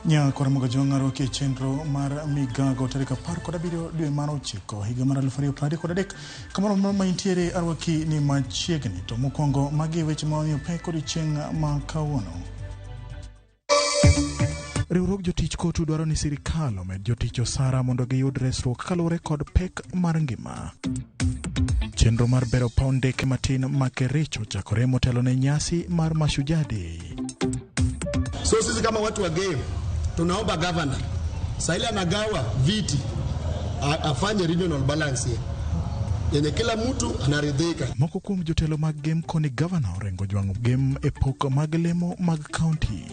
Nyakora Mogajwang' aroki e chenro mar migago tarik 17 dwe mar 9 higa mar 2023 kamoro amora ma intiere arwaki ni machiegni to mokwongo magi e weche ma wamiyo pek odiochieng' ma kawuono. Riwruog jotich KOTU dwaro ni sirikal omed jotich osara mondo giyud resruok kaluwore kod pek mar ngima. Chenro mar bero paw ndeke matin ma Kericho ochakore motelo ne nyasi mar Mashujaa Day. So sisi kama watu wa game tunaomba governor saili anagawa viti afanye regional balance yenye kila mtu anaridhika. Moko kuom jotelo mag Gem koni gavana orengo jwang'o Gem e pok mag lemo mag kaunti.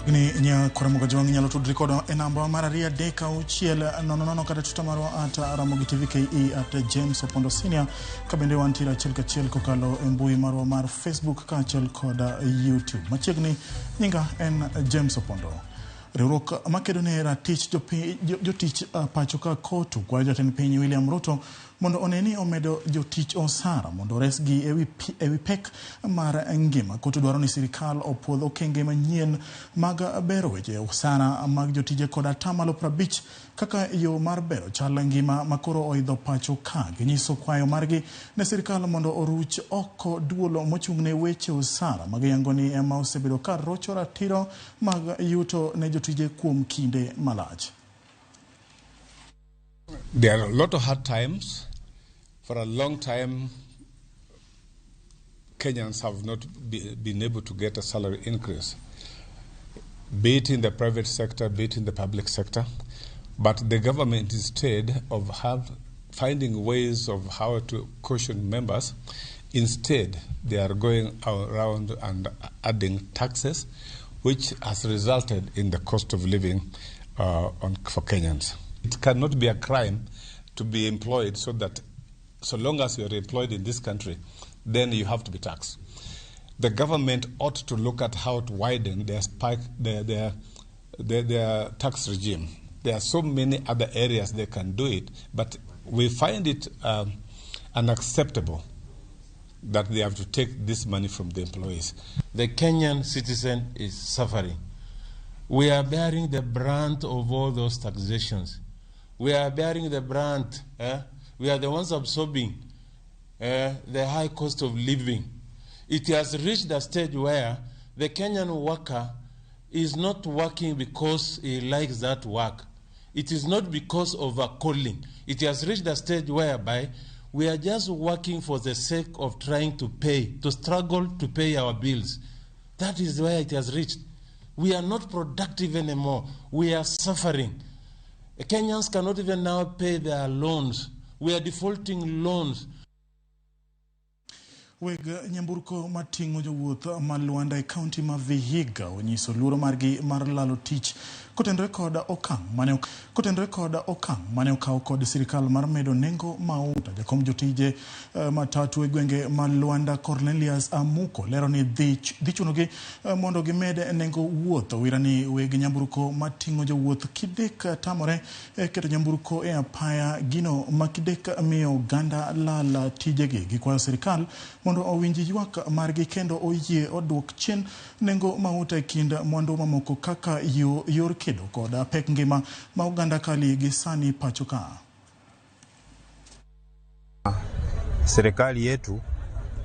Ni nyakora Mogajwang' inyalo tudri kodwa e namba mar 23600 kata tuta marwa at Ramogi TV KE at James Opondo Senior, ka bende wantiere achiel kachiel kokalo e mbui marwa mar Facebook kaachiel kod YouTube. Machiegni nyinga en James Opondo. Riwruok makedo ne ratich jotich pacho ka KOTU kwayo jatend piny William Ruto mondo one ni omedo jotich osara mondo oresgi ewi pek mar ngima. KOTU dwaro ni sirikal opuodh okenge manyien mag bero weche osara mag jotije kod atamalo 50 kaka yo mar bero chal ngima makoro oidho pacho ka. Ginyiso kwayo margi ne sirikal mondo oruch oko duol mochung'ne weche osara magiyango ni ema osebedo ka rocho ratiro mag yuto ne jotije kuom kinde malach. There are a lot of hard times. For a long time, Kenyans have not been able to get a salary increase, be it in the private sector, be it in the public sector. But the government, instead of finding ways of how to caution members, instead they are going around and adding taxes, which has resulted in the cost of living for Kenyans. It cannot be a crime to be employed, so that so long as you are employed in this country, then you have to be taxed. The government ought to look at how to widen their spike, their tax regime. There are so many other areas they can do it, but we find it unacceptable that they have to take this money from the employees. The Kenyan citizen is suffering. We are bearing the brunt of all those taxations. We are bearing the brunt. We are the ones absorbing the high cost of living. It has reached a stage where the Kenyan worker is not working because he likes that work. It is not because of a calling. It has reached a stage whereby we are just working for the sake of trying to pay, to struggle to pay our bills. That is where it has reached. We are not productive anymore. We are suffering. Kenyans cannot even now pay their loans. We are defaulting loans. Weg nyamburko mating'o jowuoth ma Luanda e kaunti ma Vihiga onyiso luoro margi mar lalo tich kotenore kod okang' mane okaw kod sirikal mar medo nengo mauta. Jakom jotije matatu e gwenge ma Luanda Cornelius Amuko lero ni dhi chunogi mondo gimed nengo wuoth. Owira ni weg nyamburko mating'o jowuoth kidek tamore keto nyamburko e apaya, gino ma kidek miyo oganda lal tijegi. Gikwayo sirikal mondo owinj ywak margi kendo oyie oduok chien nengo mauta e kind mwandu mamoko kaka yor kedo kod pek ngima ma oganda kali gi sani pacho ka. Serikali yetu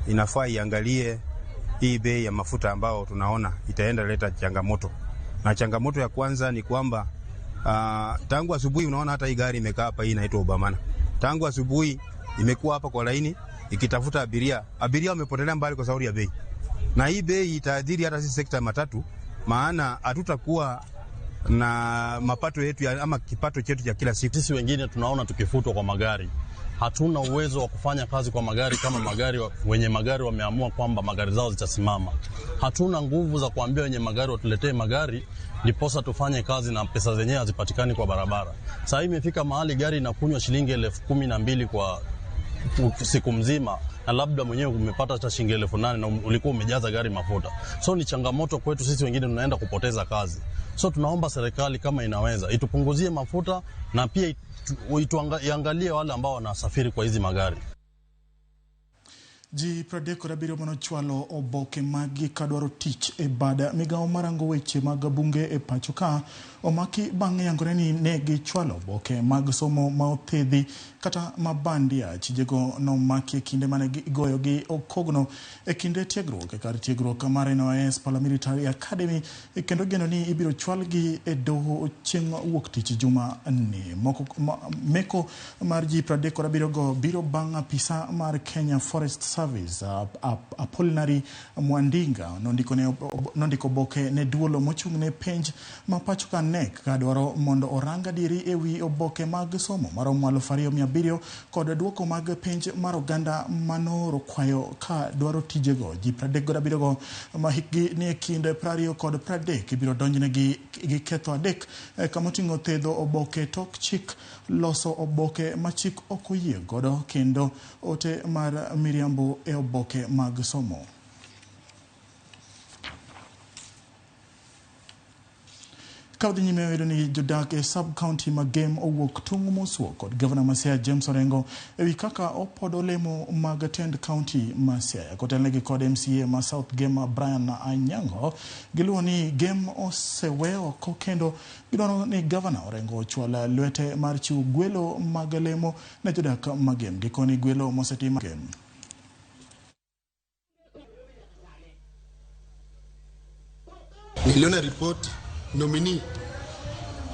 inafaa iangalie hii bei ya mafuta ambao tunaona itaenda leta changamoto. Na changamoto ya kwanza ni kwamba tangu asubuhi unaona hata hii gari imekaa hapa, hii inaitwa Obamana. Tangu asubuhi imekuwa hapa kwa laini ikitafuta abiria. Abiria wamepotelea mbali kwa sababu ya bei. Na hii bei itaathiri hata sisi sekta matatu, maana hatutakuwa na mapato yetu ya, ama kipato chetu cha kila siku. Sisi wengine tunaona tukifutwa kwa magari, hatuna uwezo wa kufanya kazi kwa magari kama magari wenye magari wameamua kwamba magari zao zitasimama. Hatuna nguvu za kuambia wenye magari watuletee magari ndiposa tufanye kazi, na pesa zenyewe hazipatikani kwa barabara. Sasa hii imefika mahali gari inakunywa shilingi 12,000 kwa siku mzima, na labda mwenyewe umepata hata shilingi 8,000 na ulikuwa umejaza gari mafuta. So ni changamoto kwetu sisi wengine, tunaenda kupoteza kazi. So tunaomba serikali kama inaweza itupunguzie mafuta na pia iangalie wale ambao wanasafiri kwa hizi magari. Ji 37 manochwalo oboke magi kadwaro tich e bad migawo marango weche mag bunge e pacho ka omaki bang' yangore ni ne gichwalo oboke mag somo ma othedhi kata mabandia. Chijego nomaki e kinde mane gigoyo gi okogno e kinde tiegruok e kar tiegruok mar NYS Paramilitary Academy, kendo geno ni ibiro chwalgi e doho chieng' wuok tich juma ni. Meko mar ji 37 go biro bang' apisa mar Kenya Forest Service Apollinary Mwandinga nondiko oboke ne duolo mochung' ne penj ma pacho ka KNEC kadwaro mondo orang adieri ewi oboke mag somo maromo 2,700 kod duoko mag penj mar oganda manooro kwayo ka dwaro tijego. Ji 37 go ma hikgi ni e kind 20 kod 30 ibiro donjnegi gi ketho adek kamoting'o thedho oboke tok chik, loso oboke ma chik ok oyie godo kendo ote mar miriambo e oboke mag somo. Ka odhi nyime yudo ni jodak e sub-county ma Gem owuok tung' mosuo kod gavana ma Siaya James Orengo ewi kaka opodo lemo mag tend county ma Siaya kotelnegi kod MCA ma South Gem Brian Anyango. Giluwo ni Gem osewe oko kendo gidwaro ni gavana Orengo ochwal lwete mar chiwo gwelo mag lemo ne jodak ma Gem. Gikoni gwelo mosetim Gem. Niliona report nominee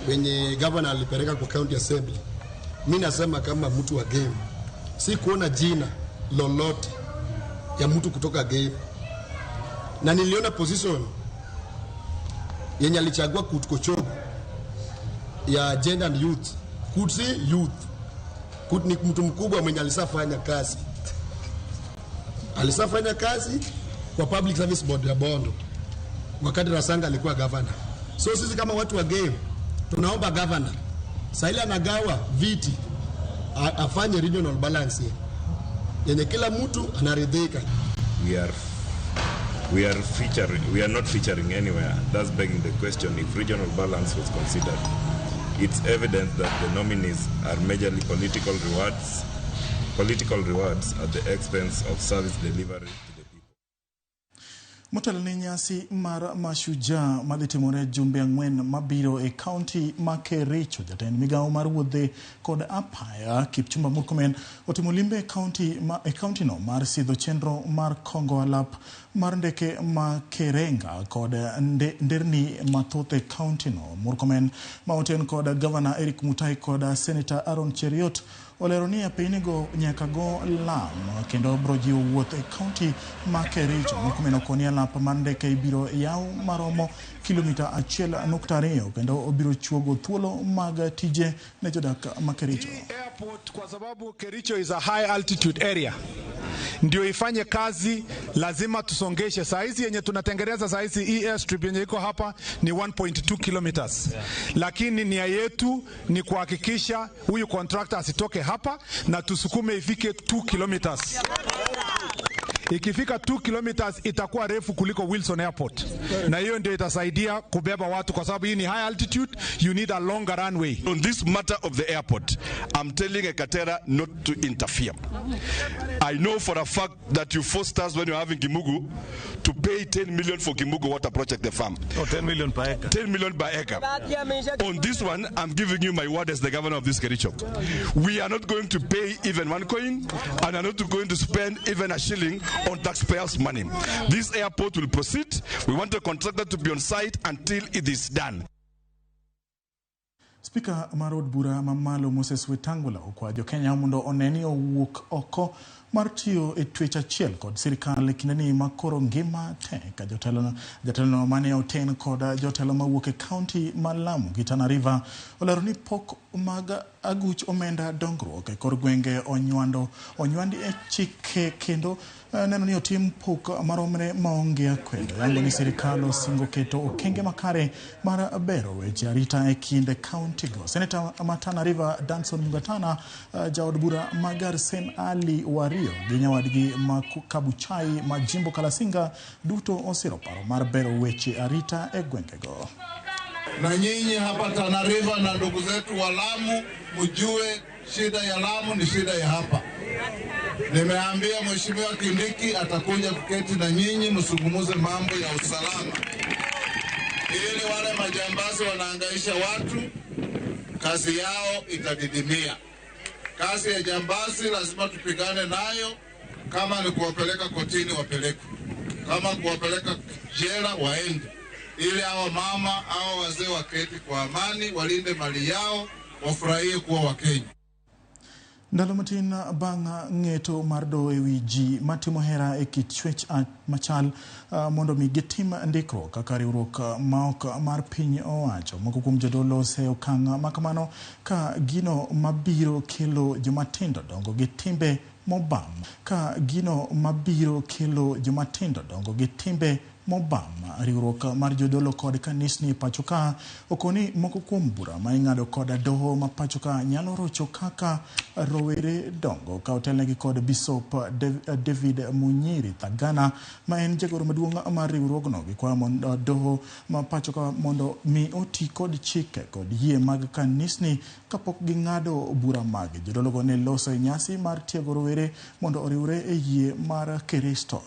wenye governor alipeleka kwa county assembly. Mimi nasema kama mtu wa Game, si kuona jina lolote ya mtu kutoka Game, na niliona position yenye alichagua Kut Kochogo ya gender and youth. Kut si youth, Kut ni mtu mkubwa mwenye alisafanya kazi kwa Public Service Board ya Bondo wakati Rasanga alikuwa governor. So sisi kama watu wa Game tunaomba governor saa ile anagawa viti afanye regional balance yenye kila mtu anaridhika. We are not featuring anywhere, thus begging the question if regional balance was considered. It's evident that the nominees are majorly political rewards at the expense of service delivery to the people. Motelo ne nyasi mar Mashujaa madhi timore jumbe 4 mabiro e kaunti ma Kericho, jatend migawo mar wuodhe kod apaya Kipchumba Murkomen otimo limbe e kaunti no mar sidho chenro mar kongo alap mar ndeke ma Kerenga kod nderni mathoth e kaunti no. Murkomen ma oten kod Gavana Eric Mutai kod Senator Aaron Cheruiyot olero ni apeynigo nyaka go lam kendo bro jiwo wuoth e kaunti ma Kericho. Murkomen okoni alap mar ndeke ibiro yaw maromo kilomita 1.2 kendo obiro chuogo thuolo mag tije ne jodak ma Kericho. Airport kwa sababu Kericho is a high altitude area, ndio ifanye kazi lazima tusongeshe. Saa hizi yenye tunatengeneza saa hizi hii airstrip yenye iko hapa ni 1.2 kilometers, lakini nia yetu ni kuhakikisha huyu contractor asitoke hapa na tusukume ifike 2 kilometers. Ikifika 2 kilometers itakuwa refu kuliko Wilson Airport, na hiyo ndio itasaidia kubeba watu, kwa sababu hii ni high altitude, you need a longer runway. On this matter of the airport, I'm telling Ekaterra not to interfere. I know for a fact that you forced us when you were having Kimugu to pay 10 million for Kimugu water project, the farm. Oh, 10 million per acre. 10 million per acre. On this one, I'm giving you my word as the governor of this Kericho. We are not going to pay even one coin and are not going to spend even a shilling on taxpayers' money. This airport will proceed. We want the contractor to be on site until it is done. Spika mar od bura mamalo Moses Wetangula okwayo jokenya mondo one ni owuok oko mar tiyo e twech achiel kod sirikal e kindeni ma koro ngima tek. Jatelono mane oten kod jotelo mawuok e kaunti ma Lamu gi Tana River olero ni pok mag aguch omenda dongruok e kor gwenge onywandi e chike kendo neno ni otim pok maromre maonge akwede. Yango ni sirikal osingo keto okenge makare mar bero weche arita e kind kaunti go. Seneta ma Tana River Danson Mungatana, jaod bura ma Garsen Ali Wario gi nyawadgi ma Kabuchai ma Jimbo Kalasinga duto osiro paro mar bero weche arita e gwengego. Na nyinyi hapa Tana River na ndugu zetu wa Lamu, mjue shida ya Lamu ni shida ya hapa. Nimeambia Mheshimiwa Kindiki atakuja kuketi na nyinyi msungumuze mambo ya usalama, ili wale majambazi wanaangaisha watu kazi yao itadidimia. Kazi ya jambazi lazima tupigane nayo, kama ni kuwapeleka kotini wapeleke, kama kuwapeleka jela waende, ili hawa mama hawa wazee waketi kwa amani, walinde mali yao, wafurahie kuwa Wakenya. Ndalo matin bang' ng'eto mar doho ewi ji matimo hera e kit chwech machal mondo mi gitim ndikruok kaka riwruok maok mar piny owacho. Moko kuom jodolo oseyo okang' makamano ka gino mabiro kelo jomatindo dongo gi timbe mobam. Ka gino mabiro kelo jomatindo dongo gi timbe mobam. Riwruok mar jodolo kod kanisni e pacho ka okoni moko kuom bura ma ing'ado kod doho ma pacho ka nyalo rocho kaka rowere dongo ka otelnegi kod Bishop David Munyiri Thagana ma en jagoro maduong' mar riwruogno. Gikwayo mondo doho ma pacho ka mondo mi oti kod chike kod yie mag kanisni kapok ging'ado bura magi. Jodologo ne loso e nyasi mar tiego rowere mondo oriwre e yie mar Kristo.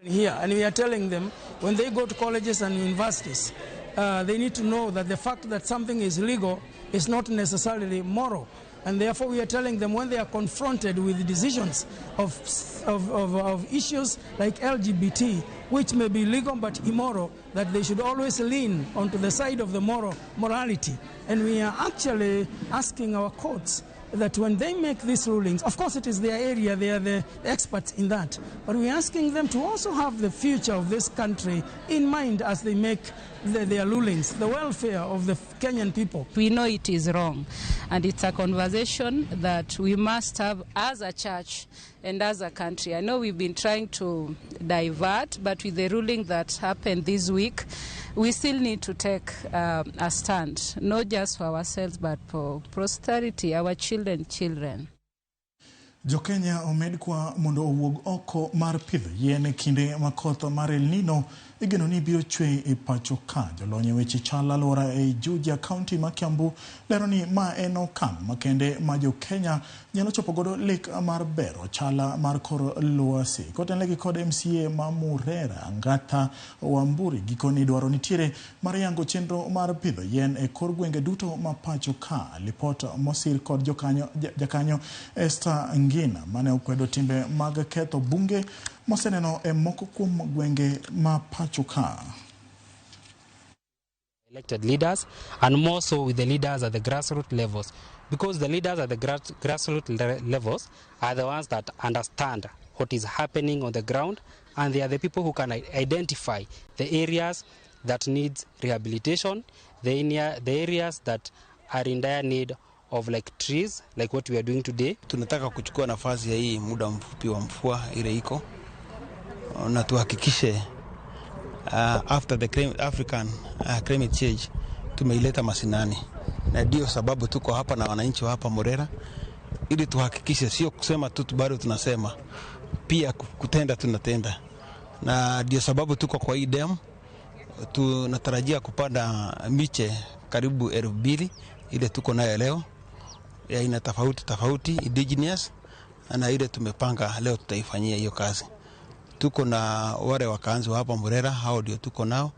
Here, and we are telling them when they go to colleges and universities, they need to know that the fact that something is legal is not necessarily moral. And therefore we are telling them when they are confronted with decisions of issues like LGBT, which may be legal but immoral, that they should always lean onto the side of the morality. And we are actually asking our courts that when they make these rulings, of course it is their area, they are the experts in that, but we're asking them to also have the future of this country in mind as they make their rulings, the welfare of the Kenyan people. We know it is wrong, and it's a conversation that we must have as a church and as a country. I know we've been trying to divert, but with the ruling that happened this week, we still need to take a stand, not just for ourselves, but for posterity, our children. Jokenya omed kwa mondo owuog oko mar pidho yien e kinde ma koth mar El Nino igeno ni biro chwe e pacho ka. Jolony e weche chal alwora ei Juja, kaunti ma Kiambu lero ni ma en okang' makende ma jokenya nyalo chopo godo lek mar bero chala mar kor lwasi. Kotenlegi kod MCA ma Murera Ngatha Wamburi, gikoni dwaro nitiere mar yango chenro mar pidho yien e kor gwenge duto ma pacho ka. Lipot mosir kod jakanyo Esther Ngina mane okwedo timbe mag ketho bunge moseneno e moko kuom gwenge ma pacho ka. Elected leaders, and more so with the leaders at the grassroots levels, because the leaders at the grassroots levels are the ones that understand what is happening on the ground, and they are the people who can identify the areas that need rehabilitation, the areas that are in dire need of like trees, like what we are doing today. Tunataka kuchukua nafasi ya hii muda mfupi wa mvua ile iko, na tuhakikishe after the African climate change tumeileta masinani, na ndio sababu tuko hapa na wananchi wa hapa Murera, ili tuhakikishe sio kusema tu bado tunasema, pia kutenda tunatenda. Na ndio sababu tuko kwa hii dam. Tunatarajia kupanda miche karibu 2000 ile tuko nayo leo ya aina tofauti tofauti indigenous, na ile tumepanga leo tutaifanyia hiyo kazi. Tuko na wale wakaanzi wa hapa Murera, hao ndio tuko nao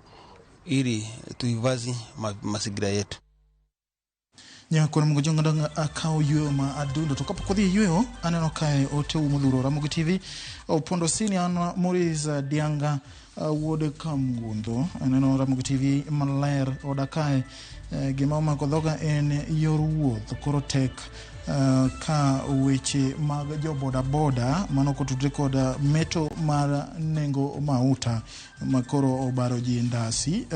ili tuivazi mazingira yetu. Nyakoro Mungu dong akaw yweyo ma adundo to kapok odhi yweyo aneno kae ote modhuro Ramogi TV Opondo Sini an Maurice Dianga wuod Kamgundho aneno Ramogi TV maler oda kae Gima omako dhoga en yor wuoth koro tek ka weche mag jo bodaboda mano kotudre kod meto mar nengo mauta makoro obaro ji ndasi.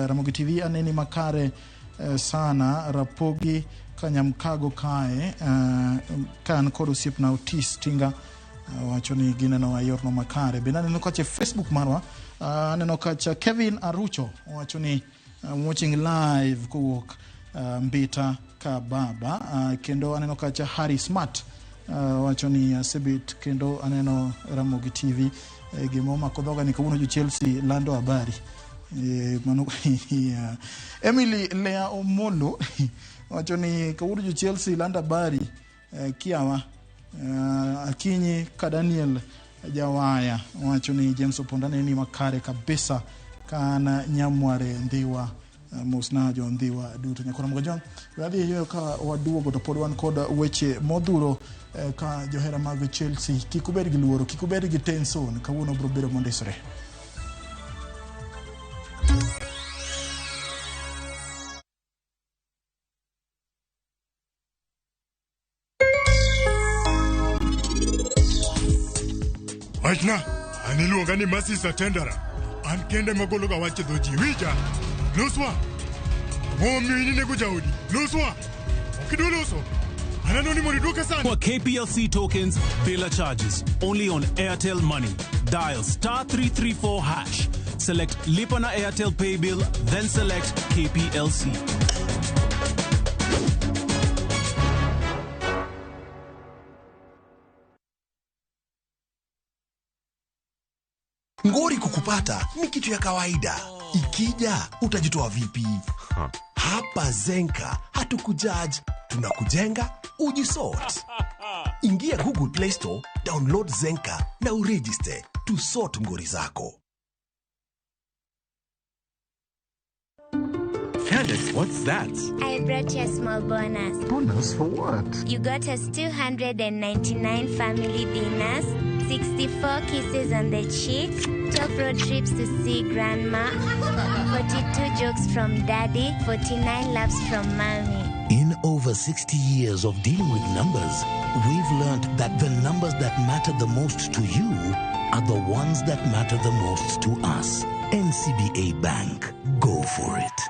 Ramogi TV aneni makare sana Rapogi Kanyamkago kae ka an kod osiepna Otis Tinga wacho ni gineno yorno makare. Bende aneno kacha e Facebook marwa, aneno kacha Kevin Arucho wacho ni watching live kowuok Mbita ka baba, kendo aneno kacha Harry Smart wacho ni asebet kendo aneno Ramogi TV. Gima omako dhoga ni kawuono jo Chelsea lando habari. Mano Emily Lea Omolo wacho ni kawuono jo Chelsea lando habari kiawa. Akinyi ka Daniel Jawaya wacho ni James Oponda ni makare kabisa kana Nyamware Ndhiwa, mosna jo Ndhiwa duto. Nyakora Mgajong wadhi yo ka waduogo to pod wan kod weche modhuro ka johera mag Chelsea kik ubed gi luoro, kik ubed gi tension, kawuono biro bedo mondisore. Wachna, an iluonga ni Masisa Tendera. An kende magologa wach e dho ji. Winja, loswa. Momiyo in inego jaodi. Loswa. Ok idwa loso. Aneno ni mondo iduoke sani. For KPLC tokens, bila charges. Only on Airtel Money. Dial *334#. Select Lipa na Airtel Pay Bill, then select KPLC. Ngori kukupata ni kitu ya kawaida. Ikija, utajitoa vipi? Hapa Zenka hatukujudge, tunakujenga ujisort. Ingia Google Play Store, download Zenka na uregister to sort ngori zako. Candace, what's that? I brought you a small bonus. Bonus for what? You got us 299 family dinners, 64 kisses on the cheek, 12 road trips to see grandma, 42 jokes from daddy, 49 laughs from mommy. In over 60 years of dealing with numbers, we've learned that the numbers that matter the most to you are the ones that matter the most to us. NCBA Bank. Go for it.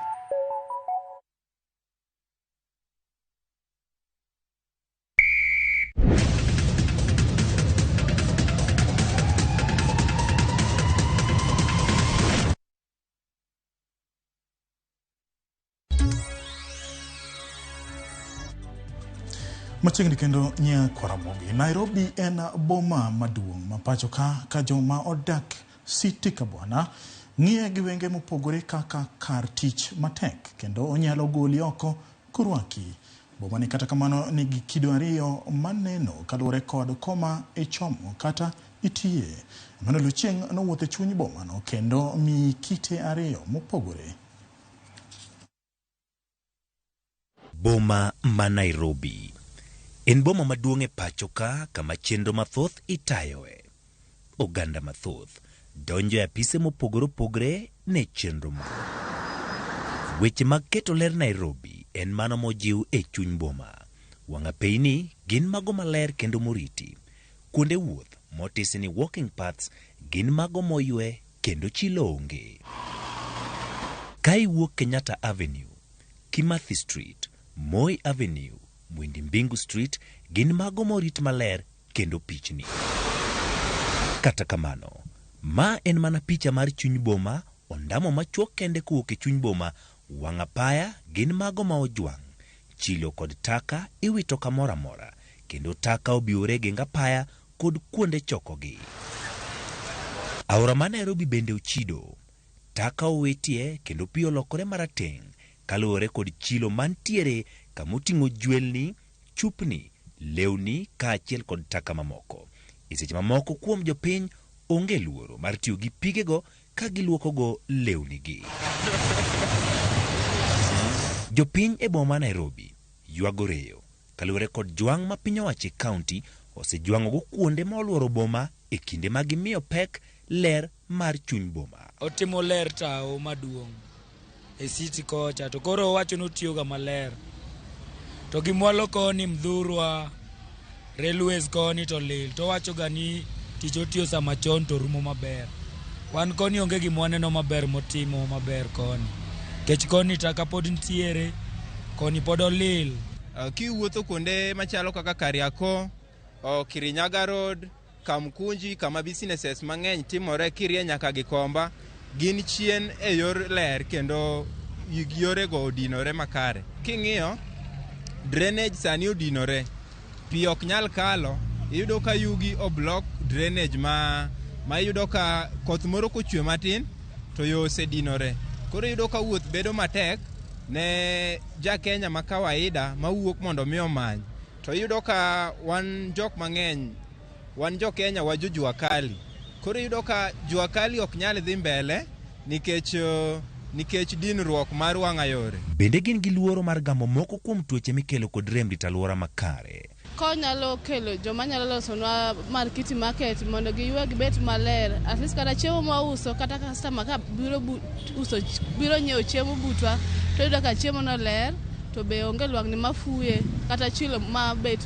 Machiegni kendo Nyakwaramogi. Nairobi en boma maduong' ma pacho ka joma odak city ka bwana ng'iye gi wenge mopogore kaka kar tich matek kendo onyalo goli oko korwaki. Boma ni kata kamano nigi kido ariyo maneno kaluwore kod koma ichomo kata itiye. Emmanuel Ochieng' nowuotho e chuny bomano kendo mi kite ariyo mopogore. Boma ma Nairobi en boma maduong' e pacho ka kama chenro mathoth itayoe. Oganda mathoth donjo e apise mopogore opogore ne chenro ma. Weche mag keto ler Nairobi en mano mojiw e chuny boma. Wang'apeini gin mago maler kendo moriti. Kuonde wuoth motisi ni walking paths gin mago moywe kendo chilo onge. Ka iwuok Kenyatta Avenue, Kimathi Street, Moi Avenue, Mwindi Mbingu Street gin mago morit maler kendo pichni. Kata kamano, ma en mana picha mar chuny boma, ondamo machuok kende kowuok e chuny boma, wang' apaya gin mago ma ojwang'. Chilo kod taka iwito kamoro amora, kendo taka obiwore e geng apaya kod kuonde chokogi. Aora ma Nairobi bende ochido. Taka owitie kendo pi olokore marateng' kaluwore kod chilo mantiere kamoting'o jwelni, chupni, lewni kaachiel kod taka mamoko. E seche mamoko kuom jopiny onge luoro mar tiyo gi pigego ka giluokogo lewnigi. Jopiny e boma ma Nairobi ywago reyo kaluwore kod jwang' ma piny owacho e kaunti osejwang'ogo kuonde ma oluoro boma e kinde ma gimiyo pek ler mar chuny boma. Otimo ler tao maduong'. e city kocha to koro owacho ni otiyoga maler. To gi mwalo koni Mdhurwa, railways koni to lil to owachoga ni tich otiyo sama chon to rumo maber. Wan koni onge gima waneno maber motimo maber koni. Nikech koni taka pod nitiere, koni pod olil. Kiwuotho kuonde machalo kaka Kariakoo, Kirinyaga Road, Kamkunji kama businesses mang'eny timore kirie nyaka Gikomba gin chien e yor ler kendo yorego odinore makare. King'iyo drainage sani odinore, pi ok nyal kalo, iyudo ka yugi oblock drainage ma iyudo ka koth moro kochwe matin to yo osedinore. Koro iyudo ka wuoth bedo matek ne ja Kenya ma kawaida mawuok mondo mi omany. To iyudo ka wan jok mang'eny, wan jo Kenya wa jo jua kali. Koro iyudo ka jua kali ok nyal dhi mbele nikech dinruok mar wang'a yore. Bende gin gi luoro mar gamo moko kuom tuoche mikelo kod rem rito alwora makare. Konyalo kelo joma nyalo losonwa markiti market mondo giywe gibet maler. At least kata chiemo mwauso kata customer ka biro uso biro nyiewo chiemo butwa to yudo ka chiemo no ler to be onge lwang'ni mafuye kata chilo mabet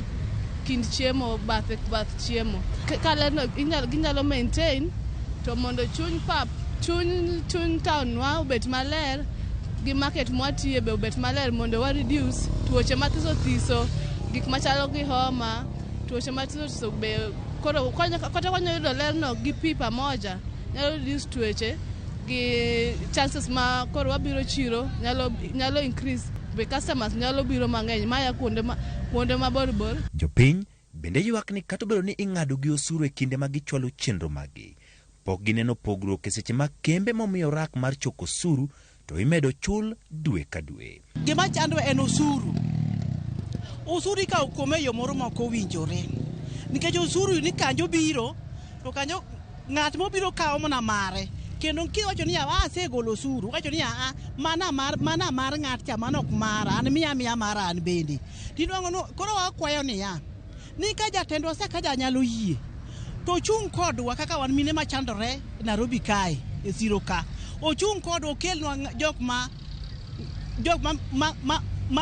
kind chiemo bath chiemo. Ka ler no ginyalo maintain to mondo chuny pap chuny town wa obet maler gi market mwatiye be obet maler mondo wa reduce tuoche mathiso thiso, gik machalo gi homa, tuoche mathiso thiso be koro kata wanyalo yudo ler no gi pi pamoja nyalo reduce tuoche gi chances ma koro wabiro chiro nyalo increase be customers nyalo biro mang'eny maya kuonde mabor bor. Jopiny bende ywak ni kata obedo ni ing'ado gi osuru e kinde ma gichwalo chenro maggi, pok gineno pogruok e seche ma kembe momiyo rak mar choko osuru to imedo chul dwe ka dwe. Gima chandwa en osuru. Osuru ikawo kuome e yo moro ma ok owinjore. Nikech osuru ni kanjo biro, to kanjo ng'at mobiro kawo mana mare. Kendo kiwacho ni asegolo osuru, wacho ni mana mar ng'at cha, mano ok mara, an miya mara an bende. Tinwang'o no koro wakwayo niya, ni ka jatendwa Sakaja nyalo yie, to ochung' kodwa kaka wan mine machandore Nairobi kae, e siro ka. Ochung' kodwa okelnwa jok ma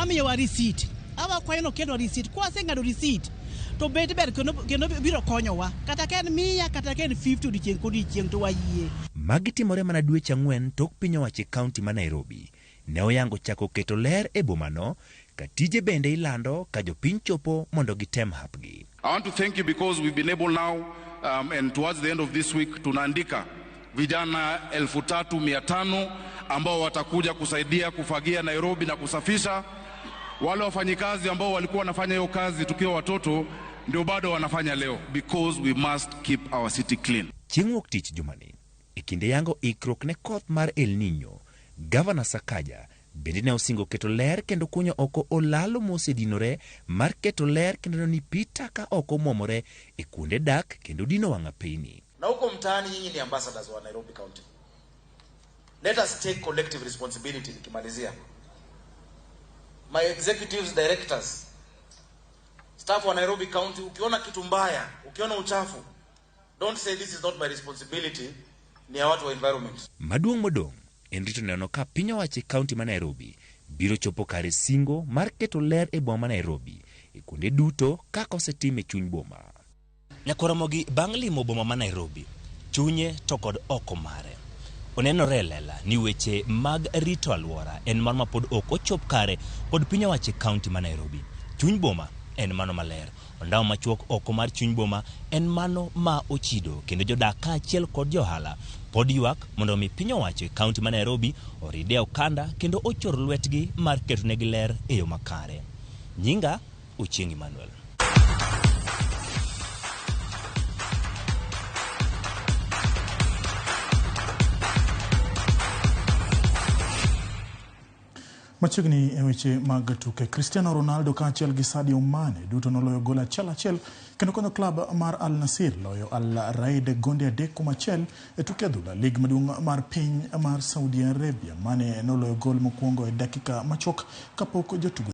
miyowa receipt. Awakwayo ni okelnwa receipt. Kwaseng'ado receipt, to bet ber kendo biro konyowa. Kata ka en 100, kata ka en 50 odiechieng' kodiechieng' to wayie. Magi timore mana dweche 4 tok piny owacho e kaunti ma Nairobi ne oyango chako keto ler e bomano ka tije bende ilando ka jopiny chopo mondo gitem hapgi. I want to thank you because we've been able now and towards the end of this week tunaandika vijana 3,500 ambao watakuja kusaidia kufagia Nairobi na kusafisha. Wale wafanyikazi ambao walikuwa wanafanya hiyo kazi tukiwa watoto ndio bado wanafanya leo, because we must keep our city clean. Chieng' wuok tich jumani e kinde yango ikruok ne koth mar El Nino, Gavana Sakaja bende ne osingo keto ler kendo kunyo oko olalo mosedinore mar keto ler kendo ni pi taka ok omwomore e kuonde dak kendo dino wang' apeyni. Na huko mtaani nyinyi ni ambassadors wa Nairobi County. Let us take collective responsibility. Nikimalizia, my executives, directors, staff wa Nairobi County, ukiona kitu mbaya, ukiona uchafu, don't say this is not my responsibility, ni ya watu wa environment. Maduong' modong' en rito neno ka piny owacho e kaunti ma Nairobi biro chopo kare singo mar keto ler e boma ma Nairobi e kuonde duto kaka osetim e chuny boma. Nyakoromogi bang' limo boma ma Nairobi, chunye to kod oko mare, onenore e lela ni weche mag rito alwora en mano ma pod ok ochop kare kod piny owacho e kaunti ma Nairobi. Chuny boma en mano maler, ondamo machuok oko mar chuny boma en mano ma ochido kendo jodak kaachiel kod johala pod ywak mondo mi piny owacho e kaunti ma Nairobi oride okanda kendo ochor lwetgi mar ketonegi ler e yo makare. Nyinga Ochieng' Emmanuel. Machiegni e weche mag tuke, Cristiano Ronaldo kaachiel gi Sadio Mane duto noloyo gol achiel achiel kendo konyo klab mar Al Nassr loyo Al Raed gonde 3-1 e tuke adhula lig maduong' mar piny mar Saudi Arabia. Mane noloyo gol mokwongo e dakika machuok kapok jotugo